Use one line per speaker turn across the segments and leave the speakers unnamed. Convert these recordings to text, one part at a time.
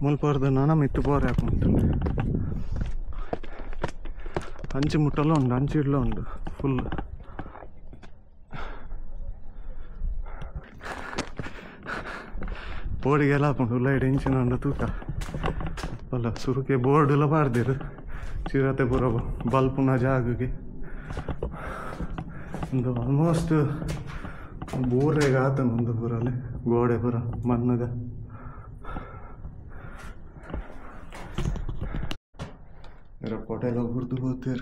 ಮುಲ್ಪರ್ದು ನನ ಮಿತ್ತು ಪೋರೆ ಹಾಕೊಂಡು ಅಂಚಿ ಮುಟ್ಟಲ್ಲ ಉಂಡು ಅಂಚಿ ಇಡ್ಲ ಉಂಡು ಫುಲ್ ಬೋರ್ಡಿಗೆಲ್ಲ ಹಾಕೊಂಡು ಲೈಟ್ ಇಂಚಿನ ಉಂಡು ತೂಕ ಅಲ್ಲ ಸುರುಕೆ ಬೋರ್ಡ್ ಎಲ್ಲ ಬಾರ್ದಿರು ಚಿರತೆ ಪೂರ ಬಲ್ಪುನ ಜಾಗಕ್ಕೆ ಒಂದು ಆಲ್ಮೋಸ್ಟ್ ಬೋರೆಗೆ ಆತನ ಒಂದು ಪೂರಲ್ಲಿ ಗೋಡೆ ಪೂರ ಮಣ್ಣದ ಕೊಟೆಲ್ಲ ಗುರ್ದು ಹೋಗ್ತೀರ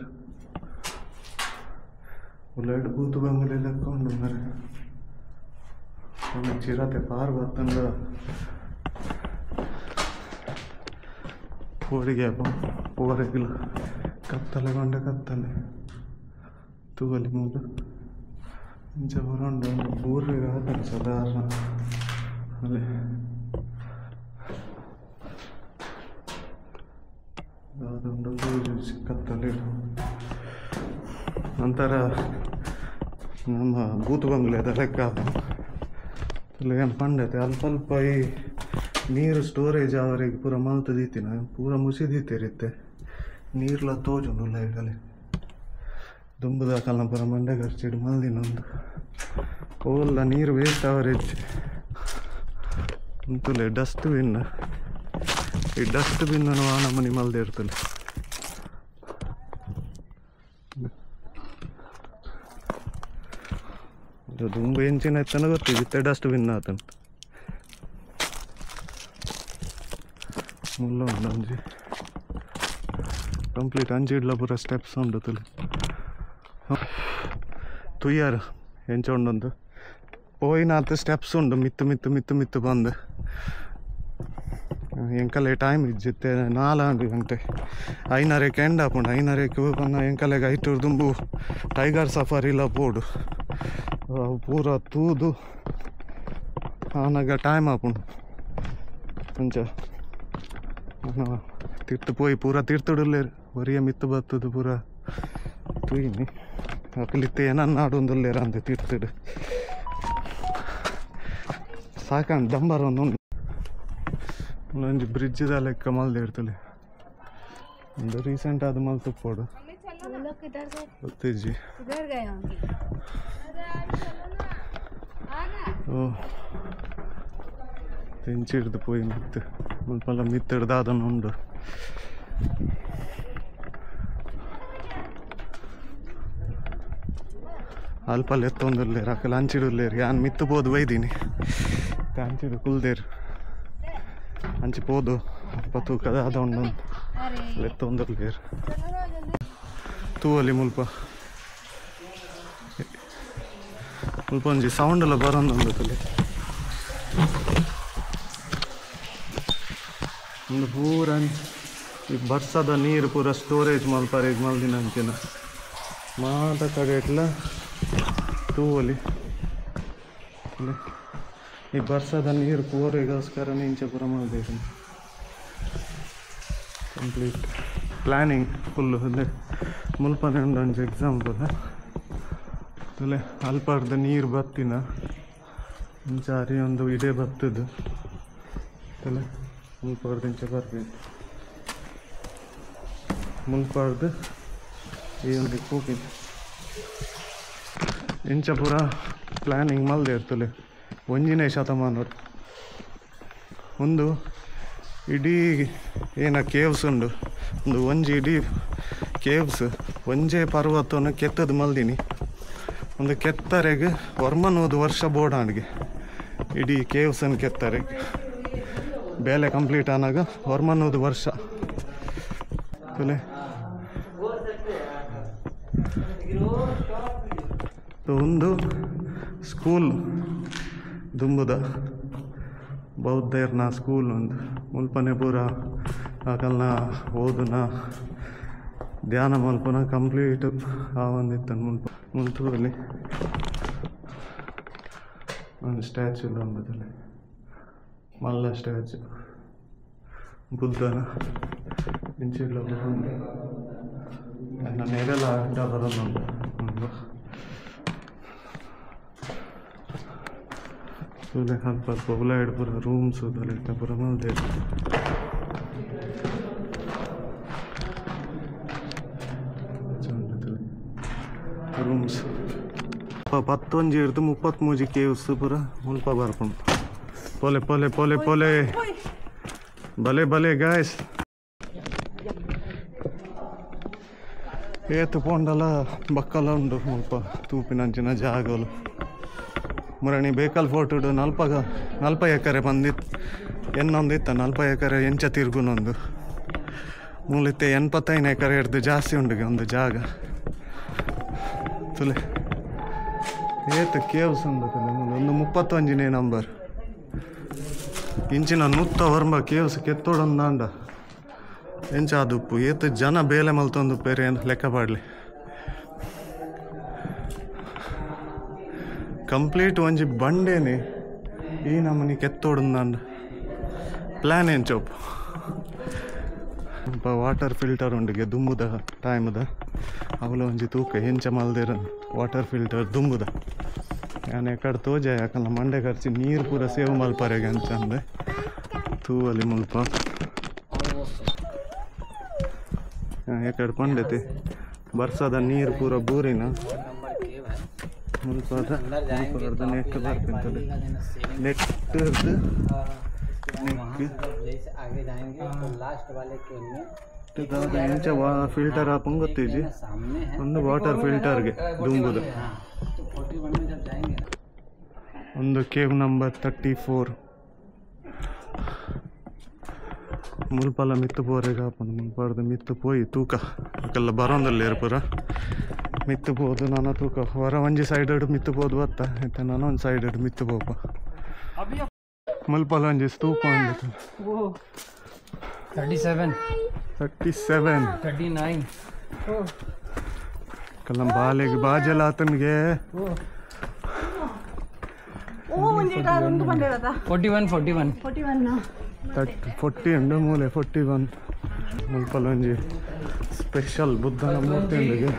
ಲೈಟ್ ಬೂತು ಬಂಗಲೆ ಲೆಕ್ಕ ಉಂಡು ಮರೆ ಚಿರತೆ ಪಾರ್ ಬತ್ತಂಡ ಕೋಡಿಗೆ ಪೋರೆಗಿಲ್ಲ ಕತ್ತಲೆ ಕೊಂಡೆ ಕತ್ತಲೆ ತೂವಲಿ ಮೂಲ ಇಂಚ ಪೂರ ಉಂಡು ಬೋರ್ಗೆ ಆತನ ಸಾಧಾರಣ ಅಲ್ಲಿ ಅದೊಂದು ಕತ್ತಲೆ ನಂತರ ನಮ್ಮ ಬೂತು ಬಂಗ್ಲೆದ ಲೆಕ್ಕ ಏನು ಪಂಡತೆ ಅಲ್ಪ ಅಲ್ಪ ಈ ನೀರು ಸ್ಟೋರೇಜ್ ಅವರಿಗೆ ಪೂರ ಮಲ್ತು ದೀತಿನ ಪೂರ ಮುಸಿದೀತಿರುತ್ತೆ ನೀರ್ಲ ತೋಜುಂಡು ಲೈಟಲ್ಲಿ ದುಂಬುದ ಕಲ್ನ ಪೂರ ಮಂಡೆ ಖರ್ಚಿಡು ಮಲ್ದಿನೊಂದು ಓಲ್ಲ ನೀರು ವೇಸ್ಟ್ ಅವರೇಜ್ ಅಂತಲೇ ಡಸ್ಟ್ ಬಿನ್ ಈ ಡಸ್ಟ್ ಬಿನ್ ನಮ್ಮನೆ ಮಲ್ದೆ ಇರ್ತದೆ ದುಂಬು ಎಂಚಿನ ಎತ್ತನ ಗೊತ್ತಿದ್ದೆ ಡಸ್ಟ್ ಬಿನ್ ಆತನ ಮುಲ್ಲ ಉಂಡು ಅಂಜಿ ಕಂಪ್ಲೀಟ್ ಅಂಜಿ ಇಡ್ಲ ಪೂರ ಸ್ಟೆಪ್ಸ್ ಉಂಡು ತುಲೆ ತುಯ್ಯಾರು ಎಂಚ ಉಂಡೊಂದು ಪೋಯಿನಾತ ಸ್ಟೆಪ್ಸ್ ಉಂಡು ಮಿತ್ತು ಮಿತ್ತು ಮಿತ್ತು ಮಿತ್ತು ಬಂದು ಎಂಕಲೆ ಟೈಮ್ ಇಜ್ಜಿತ್ತೆ 4 ಗಂಟೆ ಐನೂರಕ್ಕೆ ಎಂಡ್ ಆಪುಂಡು 5:30ಕ್ಕೆ ಪನ್ನ ಎಂಕಲೆಗೆ ಐಟೂರು ದುಂಬು ಟೈಗರ್ ಸಫಾರಿಲ ಪೋಡು ಪೂರ ತೂದು ಆನಾಗ ಟೈಮ್ ಆಪುಂಡು ಅಂಚ ತಿರ್ತು ಪೋಯಿ ಪೂರ ತಿರ್ತುಡುಲ್ಲೇರು ಒರಿಯ ಮಿತ್ತು ಬತ್ತದು ಪೂರ ತೂಯಿನಿ ಅಕಲಿತ್ತೆ ಏನನ್ನ ಆಡೊಂದುಲ್ಲೇರ ಅಂತೆ ತಿರ್ತುಡು ಸಾಕಂಡು ದಂಬರ್ ಒಂದು ಒಂಜಿ ಬ್ರಿಡ್ಜ್ ಲೆಕ್ಕ ಮಲ್ದೆ ಇರ್ತಲೆ ಒಂದು ರೀಸೆಂಟ್ ಆದ ಮಲ್ತು ಪೋಡು ಗೊತ್ತಿಜ್ಜಿ ಓ ತೆಂಚಿ ಹಿಡ್ದು ಪೋಯಿ ಮಿತ್ತು ಮುಲ್ಪಲ್ಲ ಮಿತ್ತು ಹಿಡ್ದು ಅದನ್ನು ಉಂಡು ಅಲ್ಪಲ್ಲಿ ಎತ್ತೊಂದುಲ್ಲೇರು ಅಕಲ್ ಅಂಚಿಡುಲ್ಲೇರು ಯಾನ್ ಮಿತ್ತು ಪೋದು ಬೈದೀನಿ ಅಂಚಿಡು ಕುಲ್ದೇರು ಅಂಚಿ ಪೋದು ಅಲ್ಪ ತೂಕದ ಅದ ಉಂಡು ಎತ್ತೊಂದುಲ್ಲೇರು ತೂವಲಿ ಮುಲ್ಪ ಮುಲ್ಪ ಒಂಜಿ ಸೌಂಡ್ ಎಲ್ಲ ಬರೋಂದುಂಡು ತುಲೆ ಒಂದು ಪೂರ ಈ ಬರ್ಸದ ನೀರು ಪೂರ ಸ್ಟೋರೇಜ್ ಮಲ್ಪಾರೆ ಮಲ್ದಿನ ಅಂಚಿನ ಮಾತ ಕಡೆ ಇಟ್ಲ ತೂವಲಿ ಈ ಬರ್ಸದ ನೀರು ಪೂರೆಗೋಸ್ಕರ ಇಂಚ ಪೂರ ಮಾಡಬೇಕು ಕಂಪ್ಲೀಟ್ ಪ್ಲ್ಯಾನಿಂಗ್ ಫುಲ್ಲು ಅದೇ ಮುಲ್ಪನೆ ಉಂಡು ಒಂಜಿ ಎಕ್ಸಾಂಪಲ್ ತುಲೆ ಅಲ್ಪಾರ್ದ ನೀರು ಬತ್ತಿನ ಇಂಚ ಅರಿ ಒಂದು ಇಡೇ ಬತ್ತದು ತುಲೆ ಮುಲ್ಪಾರ್ದು ಇಂಚ ಬರ್ಬೇಕು ಮುಲ್ಪಾರ್ದು ಈ ಒಂದು ಕೂಗಿದ್ದು ಇಂಚ ಪೂರ ಪ್ಲ್ಯಾನಿಂಗ್ ಮಲ್ದೆ ಇರ್ತಲೆ 1ನೇ ಶತಮಾನ ಒಂದು ಇಡೀ ಏನ ಕೇವ್ಸ್ ಉಂಡು ಒಂದು ಒಂಜಿ ಇಡೀ ಕೇವ್ಸ್ ಒಂಜೇ ಪರ್ವತವನ್ನು ಕೆತ್ತದ ಮಲ್ದಿನಿ ಒಂದು ಕೆತ್ತರೆಗೆ 900 ವರ್ಷ ಬೋಡಾಣಿಗೆ ಇಡೀ ಕೇವ್ಸನ್ನು ಕೆತ್ತರೆಗೆ ಬೇಲೆ ಕಂಪ್ಲೀಟ್ ಆನಾಗ 900 ವರ್ಷ ತುಲೆ ಒಂದು ಸ್ಕೂಲ್ ದುಂಬುದ ಬೌದ್ಧರ್ನ ಸ್ಕೂಲ್ ಒಂದು ಮುಲ್ಪನೆ ಪೂರ ಅಕಲ್ನ ಓದುನ ಧ್ಯಾನ ಮಲ್ಪುನ ಕಂಪ್ಲೀಟ್ ಆ ಒಂದಿತ್ತು ಮುಲ್ಪ ಮುಲ್ತೂರಲ್ಲಿ ಒಂದು ಸ್ಟ್ಯಾಚ್ಯೂ ಉಂಡದಲ್ಲಿ ಮಲ್ಲ ಸ್ಟ್ಯಾಚ್ಯೂ ಬುದ್ಧನ ಇಂಚಿಡ್ಲ ನನ್ನ ನೆರಳ ಅಡ್ಡ ಬರೋದುಂಟು. ತೂಲೆ ಅಲ್ಪ ಅಲ್ಪ ಉಲಾಯಿಡ್ ಪೂರ ರೂಮ್ಸ್ ಲೆಕ್ಕ ಪೂರ ಮಲ್ದೆರ್. ರೂಮ್ಸ್ 11 ಹಿಡ್ದು 33 ಕೇವ್ಸ್ ಪೂರ ಮುಲ್ಪ ಬರ್ಪುಂಡು. ಪೋಲೆ ಪೋಲೆ ಪೋಲೆ ಪೋಲೆ ಬಲೆ ಬಲೆ ಗಾಯ್ಸ್. ಏತು ಪೋಂಡಲ ಬಕ್ಕಲ ಉಂಡು ಮುಲ್ಪ ತೂಪಿನಂಚಿನ ಜಾಗಲು. ಮುರಣಿ ಬೇಕಲ್ ಫೋಟೋಡು 40 ಎಕರೆ ಬಂದಿತ್ತು ಎನ್ನೊಂದಿತ್ತ 40 ಎಕರೆ ಎಂಚ ತಿರ್ಗುನೊಂದು ಮೂಲಿತ್ತೆ 85 ಎಕರೆ ಹಿಡ್ದು ಜಾಸ್ತಿ ಉಂಡುಗೆ ಒಂದು ಜಾಗ. ತುಲೆ ಏತು ಕೇವ್ಸ್ ಉಂಡು ತುಲೆ ಒಂದು 31ನೇ ನಂಬರ್ ಇಂಚಿನ 109 ಕೇವ್ಸ್ ಕೆತ್ತೋಡೊಂದಾಂಡ ಎಂಚ ಆದುಪ್ಪು ಏತು ಜನ ಬೇಲೆ ಮಲ್ತೊಂದು ಪೇರೆ ಲೆಕ್ಕ ಪಾಡ್ಲಿ. ಕಂಪ್ಲೀಟ್ ಒಂಜಿ ಬಂಡೇನೆ ಈ ನಮನಿ ಕೆತ್ತೋಡೊಂದಾಂಡ ಪ್ಲ್ಯಾನ್ ಎಂಚೋಪು. ವಾಟರ್ ಫಿಲ್ಟರ್ ಉಂಡುಗೆ ದುಂಬುದ ಟೈಮ್ದ ಅವಲ ಒಂಜಿ ತೂಕ ಎಂಚ ಮಲ್ದಿರ ವಾಟರ್ ಫಿಲ್ಟರ್ ದುಂಬುದ ಯಾನ್ ಎಕಡೆ ತೋಜ ಯಾಕಂದ್ರೆ ಮಂಡೆ ಖರ್ಚಿ ನೀರು ಪೂರ ಸೇವ್ ಮಲ್ಪರೆಗೆ ಅಂಚಂದೆ ತೂವಲಿ ಮುಲ್ಪ ಎಕಡೆ ಪಂಡೆತಿ ಬರ್ಸದ ನೀರು ಪೂರ ಬೂರಿನ ಮುಲ್ಪದ ನೆಟ್ ಬರ್ಪಿಂತದೆ ನೆಟ್ ಎಂಚ ಫಿಲ್ಟರ್ ಆಪಂಗ್ ಗೊತ್ತಿಜಿ ಒಂದು ವಾಟರ್ ಫಿಲ್ಟರ್ಗೆ ದುಂಬುದು. ಒಂದು ಕೇವ್ ನಂಬರ್ 34 ಮುಲ್ಪಲ ಮಿತ್ತು ಪೋರೆಗೆ ಆಪುಂಡು. ಮುಲ್ಪಾರ್ದು ಮಿತ್ತು ಪೋಯಿ ತೂಕ ಅಕ್ಕೆಲ್ಲ ಬರೋಂದಲ್ಲೇರು ಪೂರ ಮಿತ್ತು ಪೋದು ನಾನು ತೂಕ ಹೊರ ಒಂಜಿ ಸೈಡ್ ಮಿತ್ತು ಪೋದು ಬತ್ತ ಇತ್ತೆ ನಾನು ಒಂದು ಸೈಡ್ ಮಿತ್ತು ಪೋಪ. ಮುಲ್ಪಲ ಒಂಜಿ ಸ್ತೂಪ ಉಂಡು.
37
37
39
ಕಲ್ಲ ಬಾಲೆಗೆ ಬಾಜಲ ಆತನಿಗೆ
41 41
40 ಉಂಡು ಮೂಲೆ 41 ಮುಲ್ಪಲ ಒಂಜಿ ಸ್ಪೆಷಲ್ ಬುದ್ಧನ ಮೂರ್ತಿ ಉಂಡುಗೆ.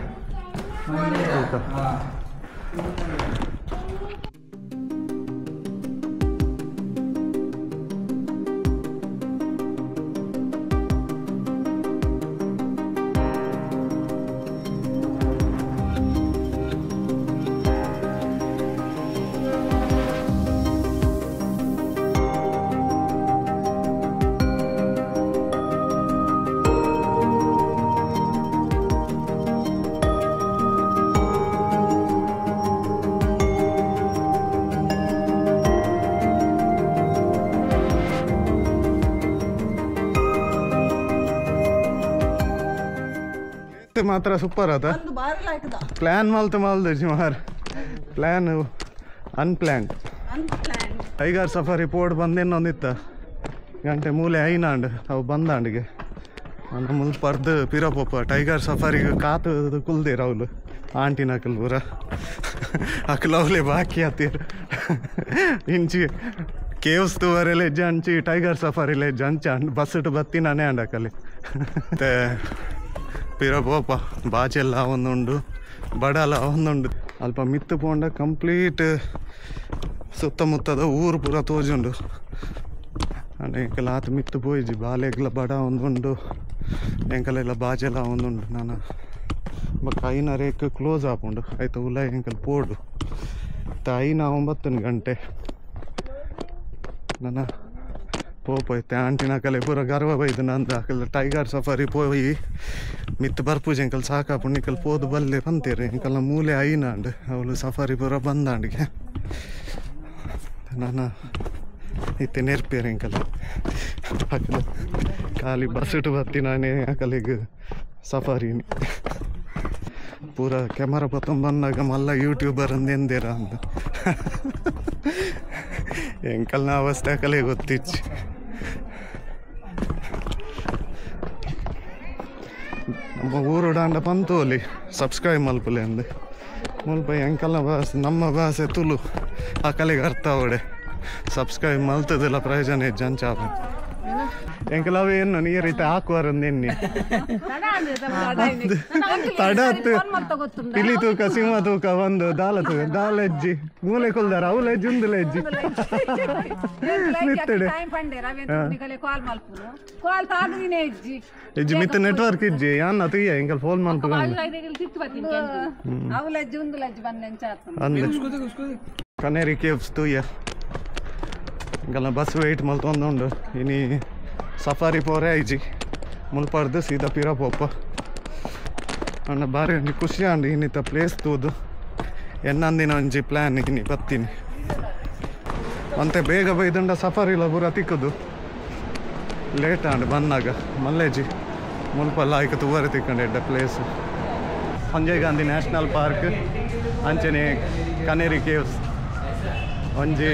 ಮಾತ್ರ ಸೂಪರ್ ಆತ ಪ್ಲಾನ್ ಮಲ್ತು ಮಲ್ದು ಸುಮಾರು plan unplanned. Tiger safari pod ಬಂದೇನೊಂದಿತ್ತ ಗಂಟೆ ಮೂಲೆ ಐನಾಂಡ್ ಅವು ಬಂದಾಂಡಿಗೆ ಮುಲ್ ಪರ್ದು ಪಿರಪೊಪ್ಪ ಟೈಗರ್ ಸಫಾರಿಗೆ ಕಾತು ಕುಲ್ದಿರ ಅವಳು ಆಂಟಿನ ಅಕಲ್ ಪೂರ ಅಕಲ್ ಅವಲೇ ಬಾಕಿ ಆತೀರ ಇಂಚಿ ಕೇವ್ಸ್ ತೂವರೆಲೆ ಅಂಚಿ ಟೈಗರ್ ಸಫಾರಿಲೆ ಜಂಚ ಬಸ್ ಬತ್ತಿ ನಾನೇ ಅಂಡ್ ಅಕಲಿ ಮತ್ತೆ ಪಿರಪೋಪ ಬಾಜೆಲ್ಲ ಒಂದುಂಡು ಬಡಲ ಒಂದುಂಡು ಅಲ್ಪ ಮಿತ್ತು ಪೋಂಡ ಕಂಪ್ಲೀಟ್ ಸುತ್ತಮುತ್ತದ ಊರು ಪೂರ ತೋಜುಂಡು. ಎಂಕಲ ಆತ ಮಿತ್ತು ಪೋಯಿಜಿ ಬಾಲೆಗ್ಲ ಬಡ ಒಂದುಂಡು ಎಂಕಲೆಲ್ಲ ಬಾಜೆಲ್ಲ ಒಂದುಂಡು ನಾನು ಬೊಕ್ಕ ಐನ ರೇಕ್ ಕ್ಲೋಸ್ ಆಪುಂಡು ಆಯ್ತು ಉಲ ಎಂಕಲ್ ಪೋಡು ಐನ 9 ಗಂಟೆ ನನ್ನ ಪೋಪೈತೆ ಆಂಟಿನ ಕಲೆ ಪೂರ ಗರ್ವ ಬೈದು ನಂದು ಅಕಲ್ ಟೈಗರ್ ಸಫಾರಿ ಪೋಯಿ ಮಿತ್ತು ಬರ್ಪೂಜೆ ಎಂಕಲ್ ಸಾಕಾಪುಂಡು ನಿಕಲ್ ಪೋದು ಬಲ್ಲೆ ಬಂತೀರಿ ಎಂಕಲ್ನ ಮೂಲೆ ಐನಾಂಡ್ ಅವಳು ಸಫಾರಿ ಪೂರ ಬಂದಾಂಡಿಗೆ ನಾನು ಇತ್ತೆ ನೆರ್ಪೇರು ಎಂಕಲ್ ಅಕಲ್ ಖಾಲಿ ಬಸ್ಸಿಟ್ಟು ಬತ್ತಿ ನಾನೇ ಅಕಲಿಗೆ ಸಫಾರಿನಿ ಪೂರ ಕ್ಯಾಮರಾ ಬತ್ತೊಂಬನ್ನಾಗ ಮಲ್ಲ ಯೂಟ್ಯೂಬರ್ ಅಂದೆಂದಿರ ಅಂತ ಎಂಕಲ್ನ ಅವಸ್ಥೆ ಅಕಲೆ ಗೊತ್ತಿಚ್ಚು. ನಮ್ಮ ಊರು ಡಾಂಡ ಪಂತೋಲಿ ಸಬ್ಸ್ಕ್ರೈಬ್ ಮಲ್ಪಲೆ ಅಂದೆ ಮುಲ್ಪ ಎಂಕಲ್ನ ಭಾಷೆ ನಮ್ಮ ಭಾಷೆ ತುಳು ಅಕಲಿಗೆ ಅರ್ಥ ಅವಡೆ ಸಬ್ಸ್ಕ್ರೈಬ್ ಮಲ್ತದೆಲ್ಲ ಪ್ರಯೋಜನ ಹೆಚ್ಚು ಅಂಚಾಪ. ಎಂಕಲವೇ ಏನು ನೀರು ಇತ್ತ ಹಾಕುವಾರ ನಿನ್ನೆ ತಡತ್ ಪಿಲಿ ತೂಕ ಸಿಂಹ ತೂಕ ಒಂದು ದಾಲ ತೂಕ ದಾಲೆಜ್ಜಿ ಮೂಲೆ ಕೊಲ್ದಾರ ಅವು ಲೆಜ್ಜಿ ಒಂದು ಲೆಜ್ಜಿ ಮಿತ್ತಡೆ ಇಜ್ಜಿ ಮಿತ್ತ ನೆಟ್ವರ್ಕ್ ಇಜ್ಜಿ ಯಾನ್ ತುಯ್ಯ ಎಂಕಲ್ ಫೋನ್ ಮಲ್ಪುಗ ಅಂದೆ ಕನೇರಿ ಕೇವ್ಸ್ ತುಯ್ಯ ಇಂಕಲ್ನ ಬಸ್ ವೆಯ್ಟ್ ಮಲ್ತೊಂದುಂಡು ಇನಿ ಸಫಾರಿ ಪೋರೆ ಐಜಿ ಮುಲ್ಪರ್ದು ಸೀದಾ ಪಿರ ಪೋಪ ಅಣ್ಣ ಬಾರಿ ಒಂಜಿ ಖುಷಿ ಆಂಡ್ ಇನ್ನಿತ ಪ್ಲೇಸ್ ತೂದು ಎನ್ನಂದಿನ ಒಂಜಿ ಪ್ಲ್ಯಾನ್ ಇನಿ ಬತ್ತೀನಿ ಅಂತೆ ಬೇಗ ಬೈದುಂಡ ಸಫಾರಿಲ ಪೂರ ತಿಕ್ಕುದು ಲೇಟ್ ಆಂಡ್ ಬನ್ನಾಗ ಮಲ್ಲೇಜಿ ಮುಲ್ಪಲ್ಲ ಆಯ್ಕೆ ತೂವರೆ ತಿಕ್ಕಂಡು ಎಡ್ಡ place Sanjay Gandhi national park ಅಂಚನೆ ಕನೇರಿ ಕೇವ್ಸ್ ಒಂಜಿ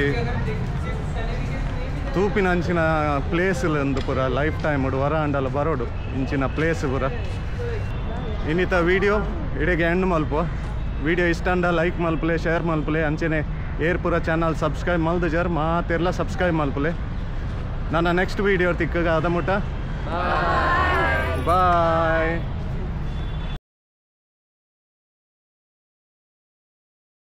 ತೂಪಿನ ಅಂಚಿನ ಪ್ಲೇಸ್ ಒಂದು ಪೂರ ಲೈಫ್ ಟೈಮ್ ವರ ಅಂಡಲ ಬರೋಡು ಇಂಚಿನ ಪ್ಲೇಸ್ ಪೂರ. ಇನ್ನಿತ ವೀಡಿಯೋ ಇಡೆಗೆ ಎಂಡ್ ಮಲ್ಪ. ವೀಡಿಯೋ ಇಷ್ಟ ಅಂಡ ಲೈಕ್ ಮಲ್ಪಲೆ, ಶೇರ್ ಮಲ್ಪಲೆ, ಅಂಚನೆ ಏರ್ಪುರ ಚಾನಲ್ ಸಬ್ಸ್ಕ್ರೈಬ್ ಮಲ್ದು ಜರ್ ಮಾತೆಲ್ಲ ಸಬ್ಸ್ಕ್ರೈಬ್ ಮಲ್ಪಲೆ. ನನ್ನ ನೆಕ್ಸ್ಟ್ ವೀಡಿಯೋ ತಿಕ್ಕಗ ಅದ ಮುಟ ಬಾಯ್.